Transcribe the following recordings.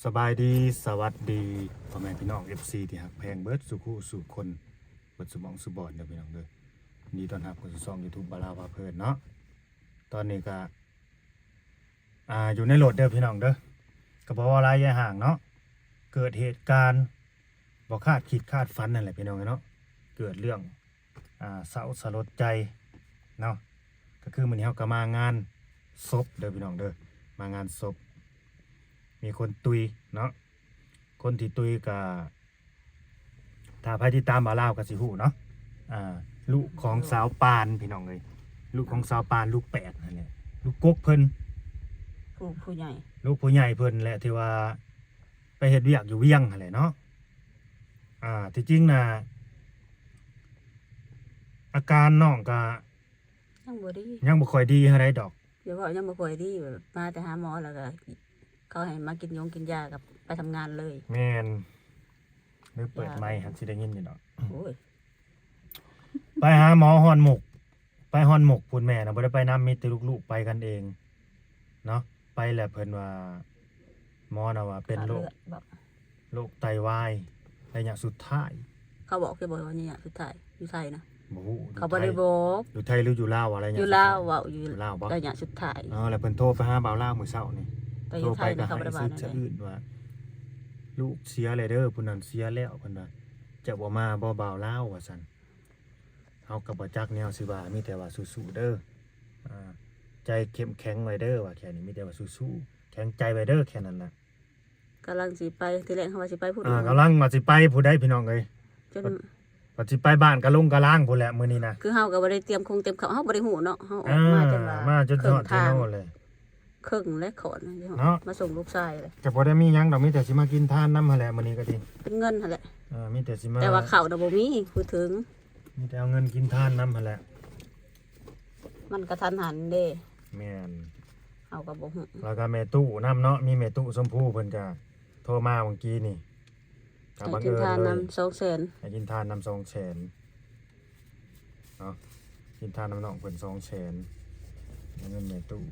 ສະບາຍດີ ສະຫວັດດີ ພໍ່ແມ່ພີ່ນ້ອງ ເອັຟຊີ ທີ່ຮັກແພງເບິດສູ່ຄູ່ສູ່ຄົນ ເບິດສູ່ໝ່ອງສູ່ບ່ອນເດີພີ່ນ້ອງເດີ. ຍິນດີຕ້ອນຮັບເຂົ້າສູ່ຊ່ອງຢູທູບ ບ່າວລາວພາເພີນເນາະ. ຕອນນີ້ກະ ອ່າ ຢູ່ໃນລົດເດີພີ່ນ້ອງເດີ. ກະບໍ່ເວົ້າຫຼາຍຍາຍຫ່າງເນາະ ເກີດເຫດການບໍ່ຄາດຄິດຄາດຝັນນັ້ນແຫຼະພີ່ນ້ອງເນາະ. ເກີດເລື່ອງ ອ່າ ເສົ້າສະຫຼົດໃຈເນາະ. ກະຄືມື້ນີ້ເຮົາກະມາງານສົບເດີພີ່ນ້ອງເດີ ມາງານສົບ ມີຄົນຕຸຍເນາະ. ຄົນທີ່ຕຸຍກະ ຖ້າໃຜຕິດຕາມບ່າວລາວກະຊິຮູ້ເນາະ ອ່າ ລູກຂອງສາວປານພີ່ນ້ອງເອີຍ ລູກຂອງສາວປານ ລູກແປດຫັ້ນແຫຼະ ລູກກົກເພິ່ນ ລູກຜູ້ໃຫຍ່ ລູກຜູ້ໃຫຍ່ເພິ່ນແຫຼະ ທີ່ວ່າໄປເຮັດວຽກຢູ່ວຽງຫັ້ນແຫຼະເນາະ. ອ່າ ທີ່ຈິງນະ ອາການນ້ອງກະ ຍັງບໍ່ດີ ຍັງບໍ່ຄ່ອຍດີເທົ່າໃດດອກ ຢ່າເວົ້າຍັງບໍ່ຄ່ອຍດີ ມາແຕ່ຫາໝໍແລ້ວກະ ເຂົາໃຫ້ມາກິນຢົງກິນຢາກະໄປທຳງານເລີຍ. ແມ່ນ ຫຼືເປີດໄມຫັ້ນຊິໄດ້ຍິນຢູ່ດອກ. ໂອ້ຍ ໄປຫາໝໍຮອດມຸກ ໄປຮອດມຸກພຸ້ນ ແມ່ນະ ບໍ່ໄດ້ໄປນຳ ມີແຕ່ລູກໆໄປກັນເອງເນາະ. ໄປແລ້ວເພິ່ນວ່າ ໝໍນະວ່າເປັນໂລກ ໂລກໄຕວາຍໄລຍະສຸດທ້າຍ. ເຂົາບອກຢູ່ບໍ່ວ່າໄລຍະສຸດທ້າຍ ຢູ່ໄທນະ? ບໍ່ຮູ້ ເຂົາບໍ່ໄດ້ບອກ ຢູ່ໄທຫຼືຢູ່ລາວວ່າໄລຍະ ຢູ່ລາວ ເວົ້າຢູ່ ຢູ່ລາວບໍ່ ໄລຍະສຸດທ້າຍ. ເອີ ແລ້ວເພິ່ນໂທໄປຫາບ່າວລາວມື້ເຊົ້ານີ້ ແຕ່ຢູ່ໄທນະ ໂທໄປກະໄຫ້ສະອືດວ່າ ລູກເສຍແລ້ວເດີ ຜູ້ນັ້ນເສຍແລ້ວ ເພິ່ນວ່າ ຈະບໍ່ມາບໍ່ບ່າວລາວ ວ່າຊັ້ນ. ເຮົາກະບໍ່ຈັກແນວຊິວ່າ ມີແຕ່ວ່າສູ້ໆເດີ ອ່າ ໃຈເຂັ້ມແຂງໄວ້ເດີ ວ່າແຄ່ນີ້ ມີແຕ່ວ່າສູ້ໆ ແຂງໃຈໄວ້ເດີ ແຄ່ນັ້ນລະ. ກຳລັງຊິໄປ ທີແລກເຮົາວ່າຊິໄປພຸ້ນ ອ່າ ກຳລັງວ່າຊິໄປພຸ້ນໃດ໋ພີ່ນ້ອງເອີຍ ຈົນ ວ່າຊິໄປບ້ານກະລົງກະລາງພຸ້ນແຫຼະມື້ນີ້ນະ. ຄືເຮົາກະບໍ່ໄດ້ຕຽມຄົງຕຽມເຂົ້າ ເຮົາບໍ່ໄດ້ຮູ້ເນາະ ເຮົາອອກມາ ອ່າ ຈົນວ່າ ມາຈົນຮອດເທິງທາງ ເນາະ ມາສົ່ງລູກຊາຍເລີຍ. ກະບໍ່ໄດ້ມີຫຍັງດອກ ມີແຕ່ຊິມາກິນທານນຳຫັ້ນແຫຼະ ມື້ນີ້ກະດີ ເປັນເງິນຫັ້ນແຫຼະ ເອີ ມີແຕ່ຊິມາ ແຕ່ວ່າເຂົ້ານະບໍ່ມີ ຜູ້ເຖິງ ມີແຕ່ເອົາເງິນກິນທານນຳຫັ້ນແຫຼະ ມັນກະທັນຫັນເດ້. ແມ່ນ ເຮົາກະບໍ່ຮູ້ ແລ້ວກະແມ່ຕູ້ນຳເນາະ ມີແມ່ຕູ້ຊົມພູເພິ່ນກະໂທມາຫວ່າງກີ້ນີ້ ກະບັງເອີນເລີຍ ໃຫ້ກິນທານນຳສອງແສນ ໃຫ້ກິນທານນຳສອງແສນເນາະ ກິນທານນຳນ້ອງເພິ່ນສອງແສນ ໃນເງິນແມ່ຕູ້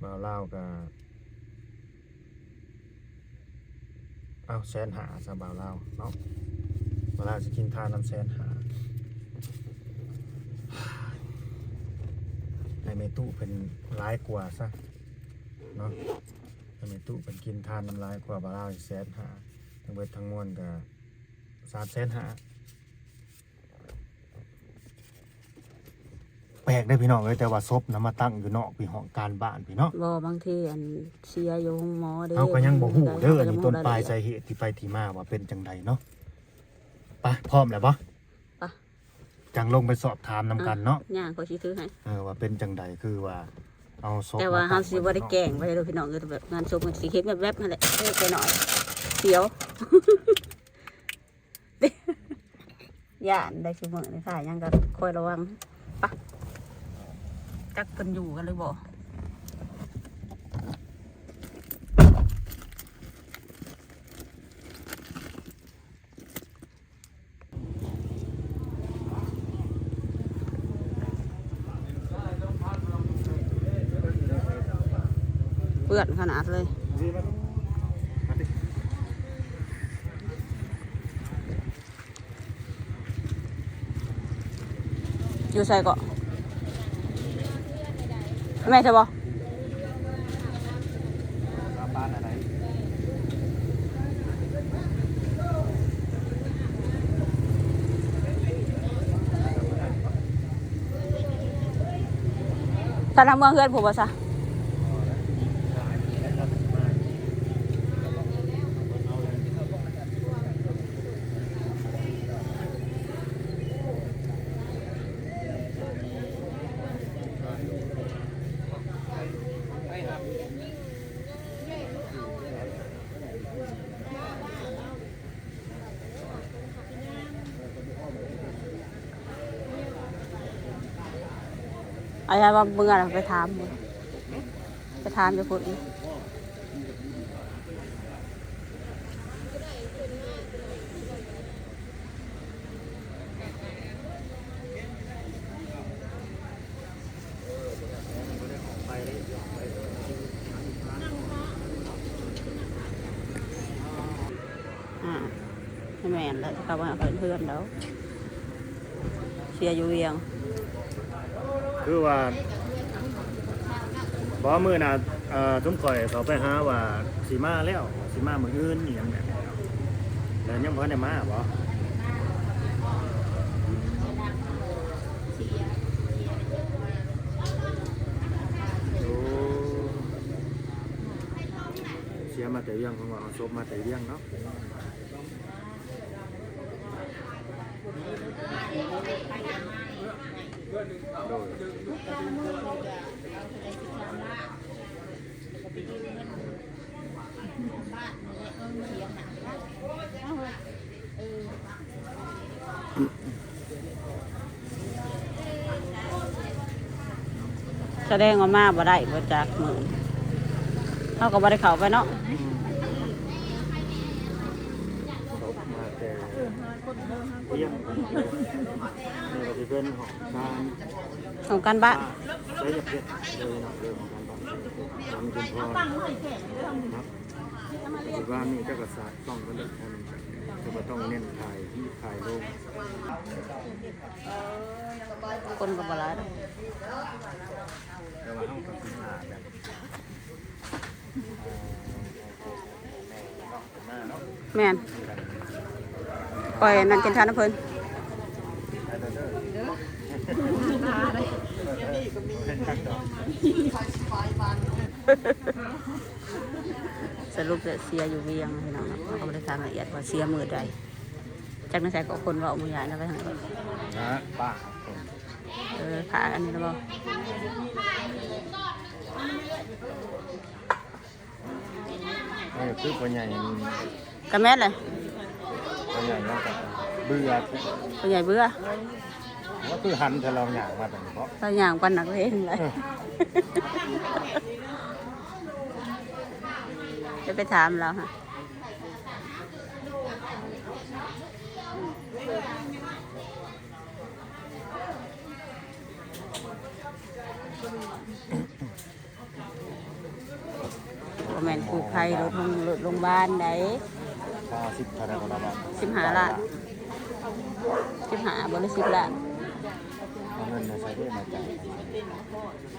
ບ່າວລາວກະ ເອົາແສນຫ້າຊະ ບ່າວລາວເນາະ ບ່າວລາວຊິກິນທານນຳແສນຫ້າ ໃຫ້ແມ່ຕູ້ເພິ່ນຫຼາຍກວ່າຊະເນາະ ໃຫ້ແມ່ຕູ້ເພິ່ນກິນທານນຳຫຼາຍກວ່າ ບ່າວລາວແສນຫ້າ ທັງເບິດທັງມວນກະສາມແສນຫ້າ. ແປກເດ້ພີ່ນ້ອງເອີຍ ແຕ່ວ່າສົບນະມາຕັ້ງຢູ່ນອກພີ້ ຫ້ອງການບ້ານພີ້ເນາະ. ບໍ່ ບາງທີອັນເສຍຢູ່ໂຮງໝໍເດ້ ເຮົາກະຍັງບໍ່ຮູ້ເດີ ອັນນີ້ຕົ້ນປາຍສາເຫດທີ່ໄປທີ່ມາວ່າເປັນຈັ່ງໃດເນາະ. ໄປ ພ້ອມແລ້ວບໍ່? ໄປ ຈັ່ງລົງໄປສອບຖາມນຳກັນເນາະ ຍ່າງຂ້ອຍຊິຖືໃຫ້ ເອີ ວ່າເປັນຈັ່ງໃດ ຄືວ່າເອົາສົບ ແຕ່ວ່າເຮົາຊິບໍ່ໄດ້ແກ້ງໄວ້ເດີພີ່ນ້ອງເອີຍ ແບບງານສົບມັນຊິເຫັນແວບໆຫັ້ນແຫຼະ ເອີ ແຕ່ໜ້ອຍ ສຽວ ຢ້ານໄດ໋ ຊຸມື້ນີ້ ຖ້າຫຍັງກະຄອຍລະວັງ. ປະ ຈັກເພິ່ນຢູ່ກັນຫຼືບໍ່? ເປື້ອນຂະໜາດເລີຍ. ຢູ່ໃສເກາະ? ແມ່ນໃຊ່ບໍ່? ຖ້າທາງເມືອງເຮືອນຜູ້ບໍ່ຊະ? ອາຍາວ່າເມືອ ໄປຖາມ ໄປຖາມຢູ່ພຸ້ນ. ເອີ ບໍ່ໄດ້ ບໍ່ໄດ້ອອກໄປເດ້ ຊິອອກໄປ ຊິ ຊິ ຊິ ຊິ ຊິ ຊິ ແມ່ນແຫຼະ ເຂົາວ່າເພິ່ນເຮືອນແລ້ວ ເສຍຢູ່ວຽງ. ຄືວ່າ ບໍ່ ມື້ໜ້າ ເອີ ຊຸມຂ້ອຍເຂົ້າໄປຫາວ່າຊິມາແລ້ວ ຊິມາມື້ອື່ນອີ່ຫຍັງແບບນີ້ ແລ້ວຍັງບໍ່ທັນໄດ້ມາບໍ? ໂອ້ ເສຍມາແຕ່ວຽງ ເພິ່ນວ່າເອົາສົບມາແຕ່ວຽງເນາະ. ໂດຍ ສະແດງວ່າມາບໍ່ໄດ້ບໍ່ຈັກມື້ ເຮົາກໍບໍ່ໄດ້ເຂົ້າໄປເນາະ. ອືມ ສົບມາແຕ່ວຽງ ນີ້ກໍຊິເປັນຫ້ອງການ ຫ້ອງການບ້ານ ສາຍເພັດ ເດີເນາະ ເລື່ອງຂອງການບ້ານ ທາງຊຸມພອນເນາະ. ປັດຈຸບັນນີ້ເຈົ້າກໍສາດກ້ອງໄປເລີຍ ເຈົ້າກໍຕ້ອງເນັ້ນຖ່າຍ ຖ່າຍລົງ. ຄົນກໍບໍ່ຫຼາຍດອກ ແຕ່ວ່າເຮົາກໍຄືຫາແບບ ແມ່ນ ຂ້ອຍອັນນັ້ນກິນຊານຳເພິ່ນ. ສະຫຼຸບແລ້ວເສຍຢູ່ວຽງພີ່ນ້ອງເນາະ ເຮົາກໍບໍ່ໄດ້ຖາມລະອຽດວ່າເສຍມື້ໃດ. ຈັກໃນໃສກໍຄົນເວົ້າມື້ຍາຍນະ ໄປທາງໃດກໍ ນະ ປ້າ ເອີ ພາກັນນີ້ລະບໍ່? ເອີ ຄືພໍ່ໃຫຍ່ ກໍແມ່ນແຫຼະ ພໍ່ໃຫຍ່ເນາະ ເບື່ອ ພໍ່ໃຫຍ່ເບື່ອ ວ່າຄືຫັນແຕ່ລາວຍ່າງມາແຕ່ນີ້ເນາະ ລາວຍ່າງປານນັກເລງເລີຍ. ເອີ ຈະໄປຖາມລາວຫາ. ບໍ່ແມ່ນກູ້ໄພລົດໂຮງ ລົດໂຮງບານໃດ໋. ຄ່າສິບເທົ່າໃດກໍລະບາດ? ສິບຫ້າລ້ານ. ສິບຫ້າບໍ່ ຫຼື ສິບລ້ານ? ເອົາເງິນມາໃສເດ້ ມາຈ່າຍ?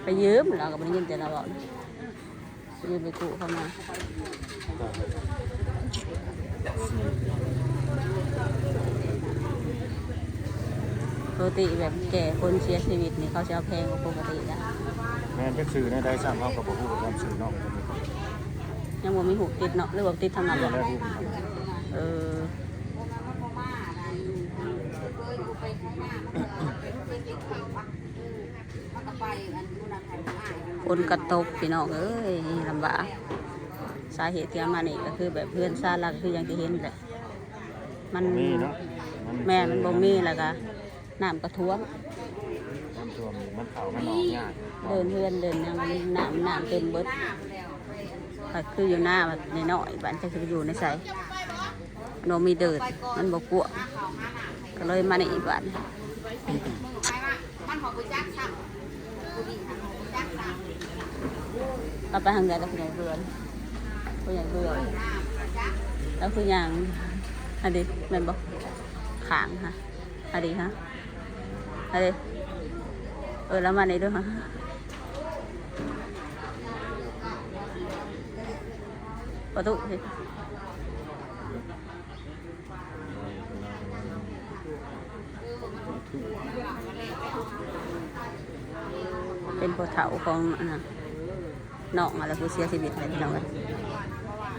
ໄປຢືມ ລາວກໍບໍ່ໄດ້ຍິນແຕ່ລາວເວົ້ານະ. ຢືມໄປກູ້ເຂົາມາ. ປົກກະຕິແບບແກ່ຄົນເສຍຊີວິດນີ້ ເຂົາຊິເອົາແພງກວ່າປົກກະຕິນະ. ແມ່ນ ຈັກຊື່ແນວໃດຊ້ຳ ເຮົາກໍບໍ່ຮູ້ນຳຊື່ເນາະ. ຍັງບໍ່ມີຮູບຕິດເນາະ ຫຼືວ່າຕິດທາງນັ້ນ? ເອີ ຝົນກະຕົກພີ່ນ້ອງເອີຍ ລຳບາກ. ສາເຫດທີ່ເອົາມານີ້ກໍຄືແບບເຮືອນຊານລາວ ຄືຢ່າງທີ່ເຫັນແຫຼະ ມັນ ບໍ່ມີເນາະ ມັນ ແມ່ນ ມັນບໍ່ມີ ແລ້ວກໍນ້ຳກໍຖ້ວມ ນ້ຳຖ້ວມ ມັນເຂົ້າມັນອອກຍາກ ເດີ່ນເຮືອນເດີ່ນຫຍັງ ນ້ຳ ນ້ຳເຕັມເບິດ. ກໍຄືຢູ່ນາບັດນ້ອຍໆ ບາດຈັກຊິໄປຢູ່ໃນໃສ ບໍ່ມີເດີ່ນ ມັນບໍ່ກວ້າງ ກໍເລີຍມານີ້ບາດ. ມັນບໍ່ຮູ້ຈັກຊ້ຳ ຜູ້ນີ້ມັນບໍ່ຮູ້ຈັກຊ້ຳ. ເຮົາໄປທາງໃດລະ ຜູ້ໃຫຍ່ເບື່ອ ຜູ້ໃຫຍ່ເບື່ອ ລາວຄືຍ່າງຫັ້ນເດ ແມ່ນບໍ່? ຂ້າງຫັ້ນ ອັນນີ້ຮະ ອັນນີ້ ເອີ ລະມານີ້ເດີຮະ ປະຕູ ເປັນພໍ່ເຖົ້າຂອງອັນນັ້ນ ນ້ອງຫັ້ນແຫຼະ ຜູ້ເສຍຊີວິດຫັ້ນ ພີ່ນ້ອງເອີຍ.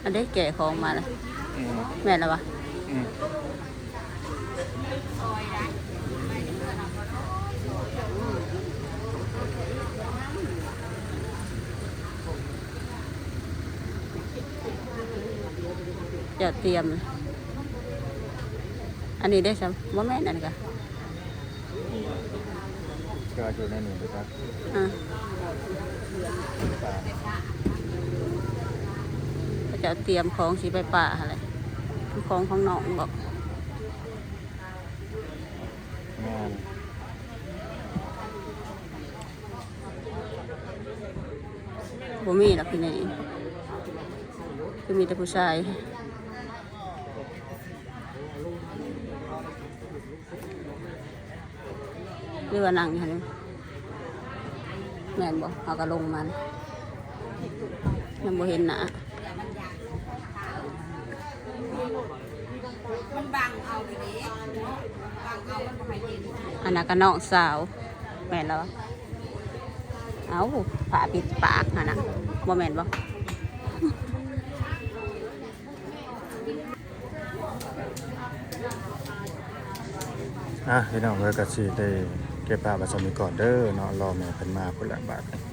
ອັນໃດແກ່ຂອງມາລະ ອືມ ແມ່ນລະວະ ອືມ ຈະຕຽມ ອັນນີ້ໄດ້ຊະ ບໍ່ແມ່ນ ອັນນີ້ກະ ຈະວ່າຢູ່ໃນນີ້ບໍ່ຈັກ ອ່າ ເຂົາເຈົ້າຕຽມຂອງຊິໄປປ່າຫັ້ນແຫຼະ ຄືຂອງຂອງນ້ອງບໍ? ແມ່ນ. ບໍ່ມີດອກຢູ່ໃນນີ້ ຄືມີແຕ່ຜູ້ຊາຍ ຫຼືວ່ານັ່ງຢູ່ຫັ້ນ ແມ່ນບໍ່? ເຮົາກໍລົງມາ ຍັງບໍ່ເຫັນໜ້າ. ມັນບັງເອົາຢູ່ເດ້ ບັງເອົາ ມັນບໍ່ໃຫ້ເຫັນ. ອັນນັ້ນກໍນ້ອງສາວ ແມ່ນແລ້ວວະ? ເອົ້າ ຜ້າປິດປາກຫັ້ນນະ ບໍ່ແມ່ນບໍ່? ອ່ະ ພີ່ນ້ອງເອີຍ ກໍຊິໄດ້ເກັບພາບໄວ້ສ່ຳນີ້ກ່ອນເດີເນາະ ລໍແມ່ເພິ່ນມາພຸ້ນລະບາດນີ້.